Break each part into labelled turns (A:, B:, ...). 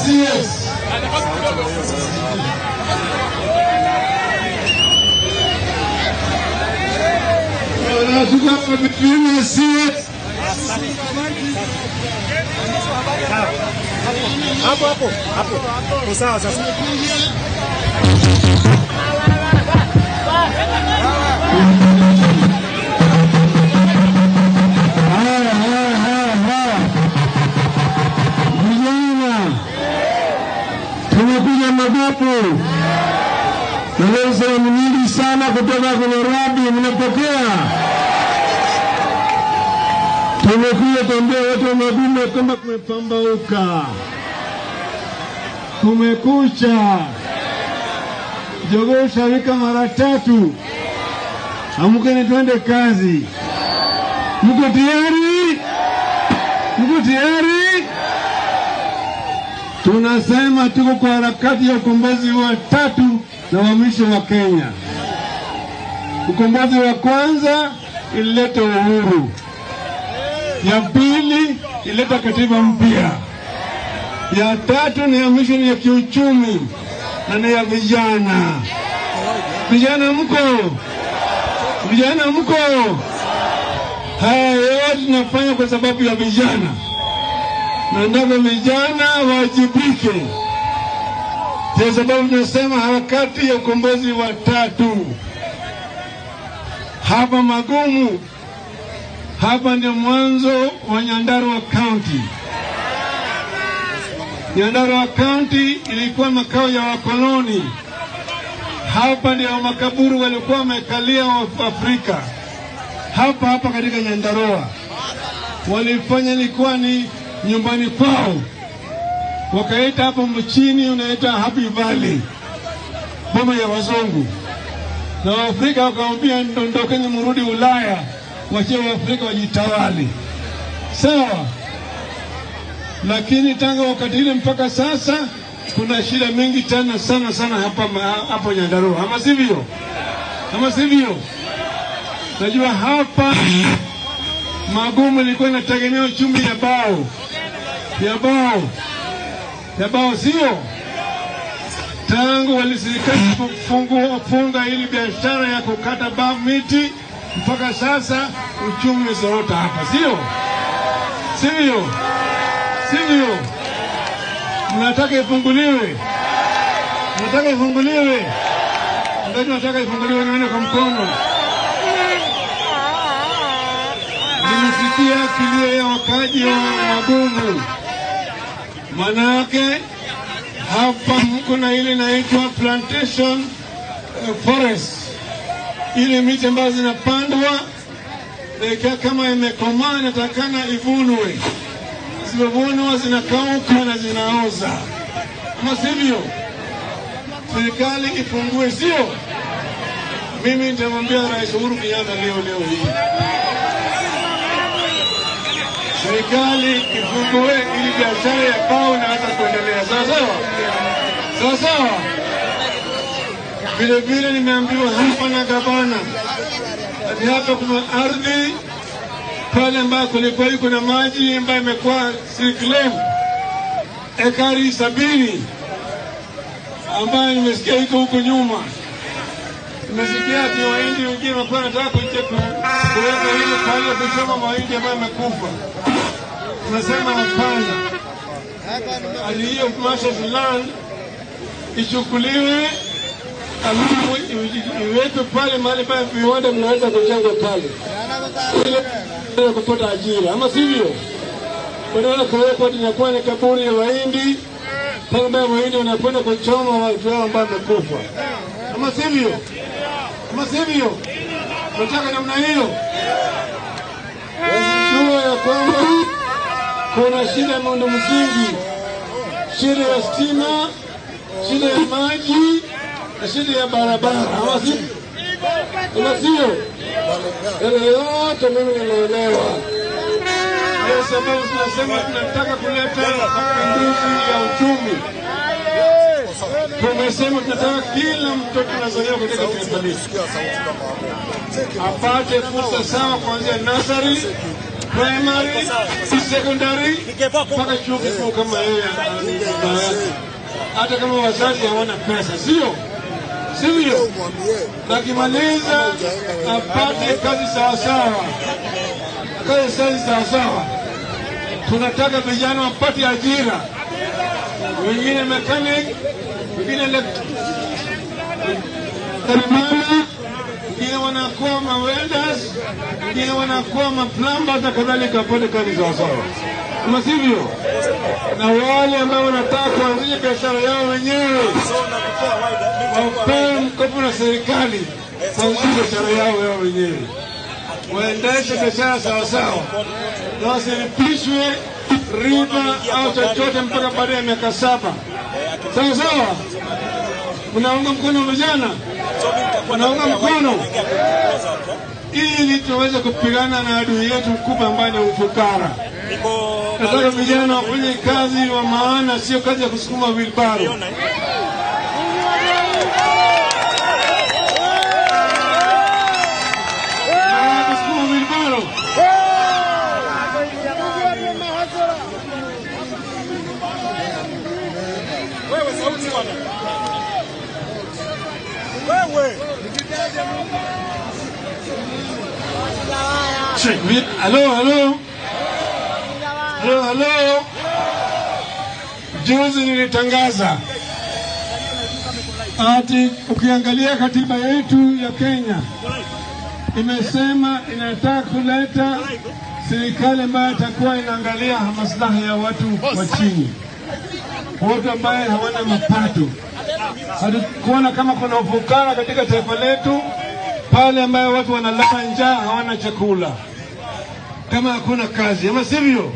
A: CS. CS.
B: Hapo hapo hapo. Sawa sasa.
A: Vijana, tumekuja Magopo na leo sehemu nyingi sana kutoka Nairobi, mnapokea. Tumekuja kuambia watu wa Magumu kwamba kumepambauka, kumekucha. Jogoo shawika mara tatu. Amkeni twende kazi. Mko tayari? Mko tayari? Tunasema tuko kwa harakati ya ukombozi wa tatu na wa mwisho wa Kenya. Ukombozi wa kwanza ilileta uhuru. Ya pili ilileta katiba mpya. Ya tatu ni ya mwisho, ni ya kiuchumi na ni ya vijana. Vijana mko? Vijana mko? Haya yote tunafanya kwa sababu ya vijana. Na ndio vijana wajibike. Kwa sababu tunasema harakati ya ukombozi wa tatu. Hapa Magumu, hapa ndio mwanzo wa Nyandarua County. Nyandarua County ilikuwa makao ya wakoloni. Hapa ndio makaburu walikuwa wamekalia wa Afrika. Hapa hapa katika Nyandarua walifanya ilikuwa ni nyumbani kwao. Wakaita hapo mchini unaita Happy Valley, boma ya wazungu. Na Waafrika wakaambia ndondokeni mrudi Ulaya, wache Waafrika wajitawale. Sawa. Lakini tangu wakati ile mpaka sasa kuna shida mingi tena sana sana hapa hapo Nyandarua. Ama sivyo? Ama sivyo? Najua hapa Magumu ilikuwa inategemea uchumi ya bao. Ya bao. Ya bao sio? Tangu waliserikali kufunga ili biashara ya kukata bao miti mpaka sasa uchumi umezorota hapa, sio? Sivyo? Sivyo? Mnataka ifunguliwe? Mnataka ifunguliwe? Mnataka ifunguliwe nione kwa mkono. Nimesikia kilio ya wakaji wa Magumu. Manake hapa kuna ile inaitwa plantation forest. Ile miti ambayo zinapandwa kama imekomaa inatakana ivunwe. Zimevunwa zinakauka na zinaoza. Ama sivyo? Serikali ifungue, sio? Mimi nitamwambia Rais Uhuru Kenyatta leo hii. Serikali ifungue ili biashara ya bao inaanza kuendelea. Sawa sawa? Sawa sawa? Vile vile nimeambiwa hapa na gavana ati hapa kuna ardhi pale ambapo kulikuwa kuna maji ambayo imekuwa reclaim ekari 70 ambayo nimesikia iko huko nyuma. Nimesikia ati Wahindi wengine walikuwa wanataka kuweka ile pale kuchoma mahindi ambayo yamekufa. Tunasema hapana. Hali hiyo Masters land ichukuliwe alafu iwekwe pale mahali pale viwanda vinaweza kujengwa pale ili kupata ajira, ama sivyo? Badala kuwekwa inakuwa ni kaburi ya Wahindi pale ambapo Wahindi wanakwenda kuchoma watu wao ambao wamekufa, ama sivyo? Ama sivyo? Tunataka namna hiyo. Wajua ya kwamba kuna shida ya miundo msingi, shida ya stima, shida ya maji na shida ya barabara, ama sivyo? Yale yote mimi nimeelewa. Kwa sababu tunasema tunataka kuleta mapinduzi ya uchumi. Tumesema tunataka kila mtoto anazaliwa katika taifa letu apate fursa sawa kuanzia nursery primary, secondary mpaka chuo kikuu kama yeye, hata kama wazazi hawana pesa, sio sivyo? Akimaliza apate kazi sawasawa, kazi sawasawa. Tunataka vijana wapate ajira, wengine mechanic, wengine seremala, wengine wanakuwa ma-welders, wengine wanakuwa ma-plumbers na kadhalika, wapate kazi sawasawa, ama sivyo? Na wale ambao wanataka kuanzisha biashara yao wenyewe wapewe mkopo na serikali kuanzisha biashara yao wenyewe, waendeshe biashara sawasawa, na wasilipishwe riba au chochote mpaka baada ya miaka 7. Sawa sawa? Mnaunga mkono vijana? Mnaunga mkono ili tuweze kupigana na adui yetu mkubwa ambaye ni ufukara. Nataka vijana wafanye kazi wa maana, sio kazi ya kusukuma wheelbarrow. Kusukuma wheelbarrow.
B: Wewe sauti bwana. Wewe.
A: Halo, halo. Halo, halo. Juzi nilitangaza ati ukiangalia katiba yetu ya Kenya imesema inataka kuleta serikali ambayo itakuwa inaangalia maslahi ya watu wa chini, watu ambao hawana mapato. Hatukuona kama kuna ufukara katika taifa letu, pale ambayo watu wanalala njaa, hawana chakula, kama hakuna kazi, ama sivyo?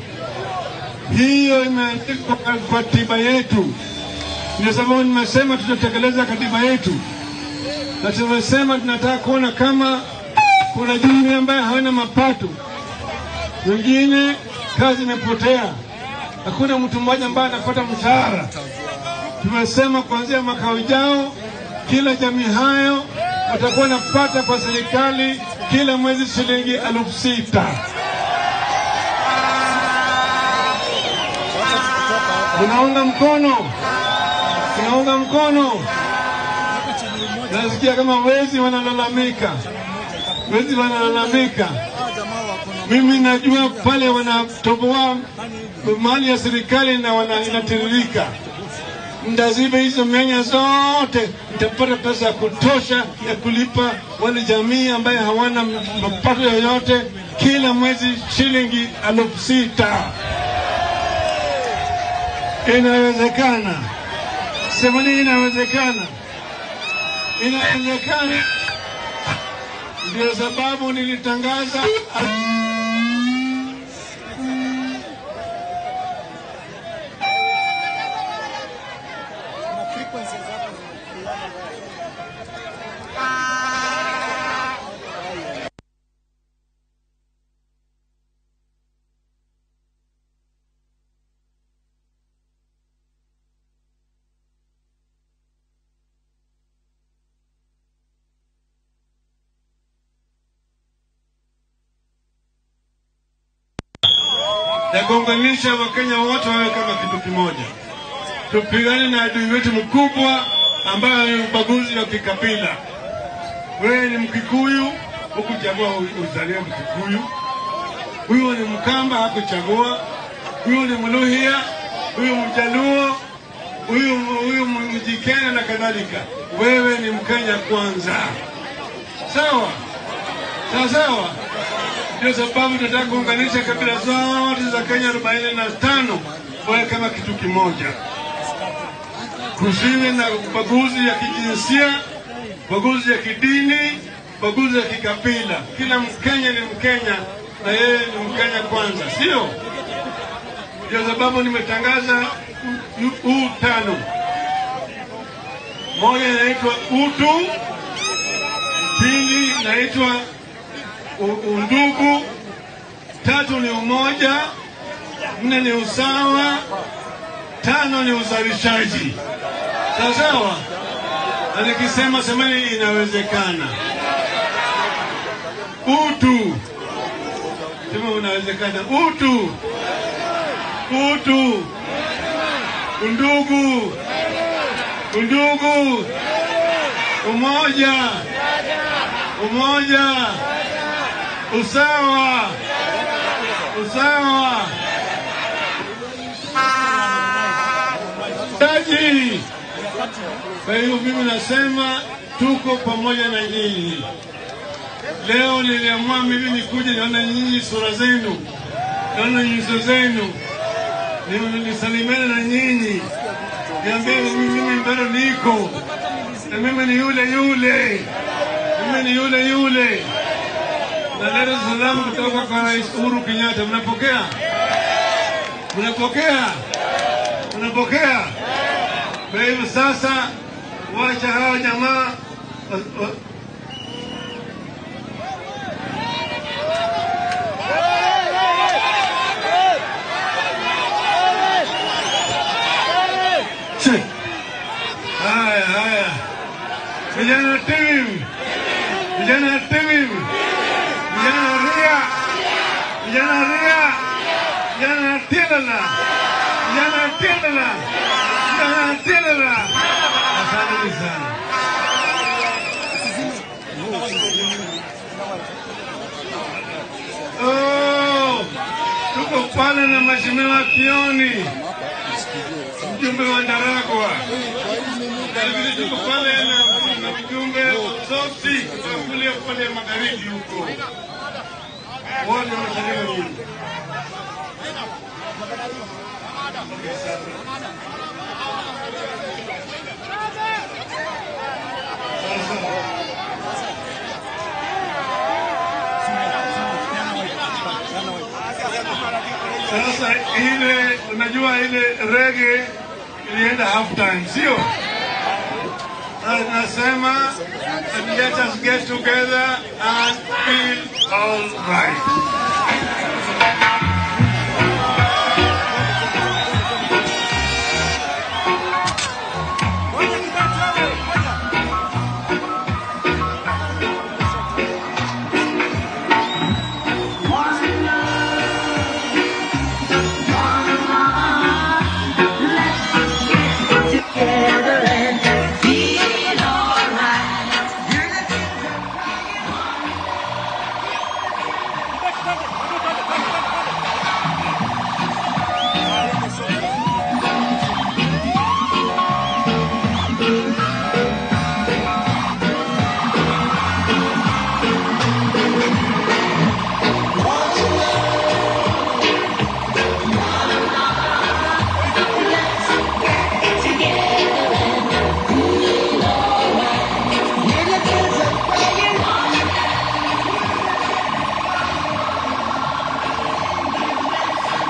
A: Hiyo imeandikwa kwa katiba yetu. Ndio sababu nimesema tutatekeleza katiba yetu, na tumesema tunataka kuona kama kuna jamii ambayo hawana mapato, wengine kazi imepotea, hakuna mtu mmoja ambaye anapata mshahara. Tumesema kuanzia mwaka ujao kila jamii hayo watakuwa wanapata kwa serikali kila mwezi shilingi 6,000. Tunaunga mkono, tunaunga mkono. Nasikia kama wezi wanalalamika, wezi wanalalamika. Mimi najua pale wanatoboa mali ya serikali na inatiririka. Ndaziba hizo mianya zote, nitapata pesa ya kutosha ya kulipa wale jamii ambaye hawana mapato yoyote kila mwezi shilingi 6,000. Inawezekana. Sema nini? Inawezekana. Inawezekana. Ndio sababu nilitangaza ya kuunganisha Wakenya wote wawe kama kitu kimoja. Tupigane na adui wetu mkubwa ambaye ni ubaguzi wa kikabila. Wewe ni Mkikuyu, hukuchagua uzaliwe Mkikuyu. Huyu ni Mkamba, hakuchagua. Huyu ni Mluhya, huyu Mjaluo, huyu Mjikenda na kadhalika. Wewe ni Mkenya kwanza. Sawa? Sawa sawa? Ndio sababu tunataka kuunganisha kabila zote za Kenya 45 wawe kama kitu kimoja. Kusiwe na ubaguzi ya kijinsia, ubaguzi ya kidini, ubaguzi ya kikabila. Kila Mkenya ni Mkenya na yeye ni Mkenya kwanza, sio? Ndio sababu nimetangaza U5. Moja inaitwa utu, pili inaitwa undugu, tatu ni umoja, nne ni usawa, tano ni uzalishaji. Sawa sawa? Na nikisema semeni inawezekana. Utu. Sema unawezekana. Utu, utu, undugu, undugu, umoja, umoja, usawa, usawa. Taji. Kwa hiyo mimi nasema tuko pamoja na nyinyi. Leo niliamua mimi nikuje nione nyinyi sura zenu, nione nyuso zenu, nisalimiane na nyinyi, niambie mimi bado niko na mimi ni yule yule, mimi ni yule yule. Naleta salamu kutoka kwa Rais Uhuru Kenyatta. Mnapokea? Mnapokea? Mnapokea? Kwa hivyo sasa wacha hawa jamaa haya haya, vijana timu, vijana timu, vijana ria, vijana ria, vijana tilala, vijana tilala, vijana tilala. Asante sana. Oh, tuko pale na Mheshimiwa Kioni, mjumbe wa Ndaragwa. Tuko pale na mjumbe wa Soti kutoka kule pale magharibi huko. Wote wanasalimu nyinyi. Sasa ile unajua ile reggae ilienda half time, sio? Nasema let us get together and feel all right.